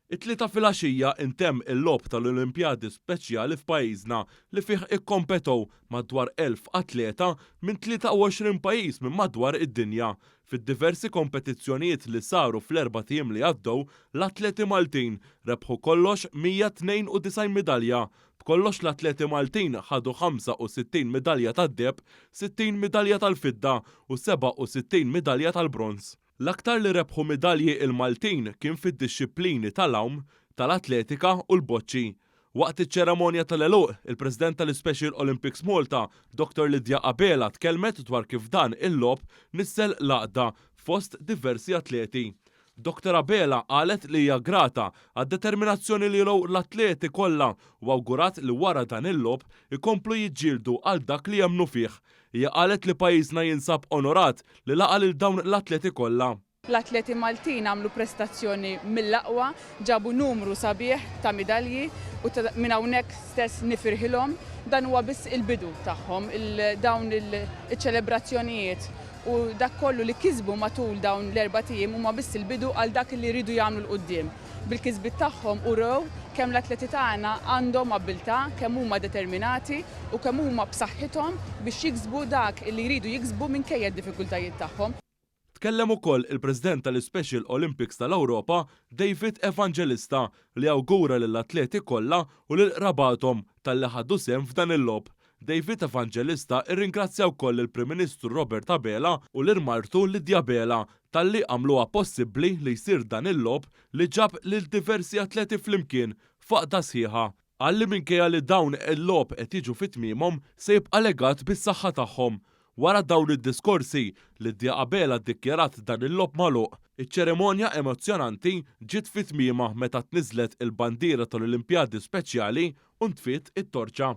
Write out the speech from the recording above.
It-Tlieta filgħaxija intemm il-Logħob tal-Olimpjadi Speċjali f'pajjiżna li fih ikkompetow madwar 1,000 atleta minn 23 pajjiż minn madwar id-dinja. Fid-diversi kompetizzjonijiet li saru fl-erbat ijiem li għaddew, l-atleti Maltin rebħu kollox 192 midalja. B'kollox l-atleti Maltin ħadu 65 midalja tad-deheb, 60 midalja tal-fidda u 67 midalja tal-bronż. L-aktar li rebħu midalji il-Maltin kien fid-dixxiplini tal-għawm, tal-atletika u l-boċċi. Waqt iċ-ċeremonja tal-għeluq, il-President tal-Ispecial Olympics Malta, Dottor Lydia Abela tkellmet dwar kif dan il-logħob nissel l-għaqda fost diversi atleti. Dottor Abela qalet li hija grata għad-determinazzjoni li urew l-atleti kollha u awgurat li wara dan il-logħob ikomplu jiġġieldu għal dak li jemmnu fih. Hija qalet li pajjiżna jinsab onorat li laqa' lil dawn l-atleti kollha. L-atleti Maltin għamlu prestazzjoni mill-aqwa, ġabu numru sabiħ ta' midalji u minn hawnhekk stess nifirħilhom. Dan huwa biss il-bidu tagħhom, dawn iċ-ċelebrazzjonijiet u dak kollu li kisbu matul dawn l-erbat ijiem huma biss il-bidu għal dak li jridu jagħmlu 'l quddiem. Bil-kisbiet tagħhom urew kemm l-atleti tagħna għandhom abbiltà, kemm huma determinati u kemm huma b'saħħithom biex jiksbu dak li jridu jiksbu minkejja d-diffikultajiet tagħhom. Tkellem ukoll il-President tal-Ispecial Olympics tal-Ewropa, David Evangelista, li awgura lill-atleti kollha u lil qrabathom talli ħadu sehem f'dan il-logħob. David Evangelista rringrazzja wkoll lill-Prim Ministru Robert Abela u lil martu Lydia Abela talli għamluha possibbli li jsir dan il-logħob li ġab lil diversi atleti flimkien f'għaqda sħiħa. Qal li minkejja li dawn il-logħob qed jiġu fi tmiemhom se jibqa' legat bis-saħħa tagħhom. Wara dawn id-diskorsi, Lydia Abela ddikjarat dan il-logħob magħluq. Iċ-ċerimonja emozzjonanti ġiet fi tmiemha meta tniżżlet il-bandiera tal-Olimpjadi Speċjali u ntfiet it-torċa.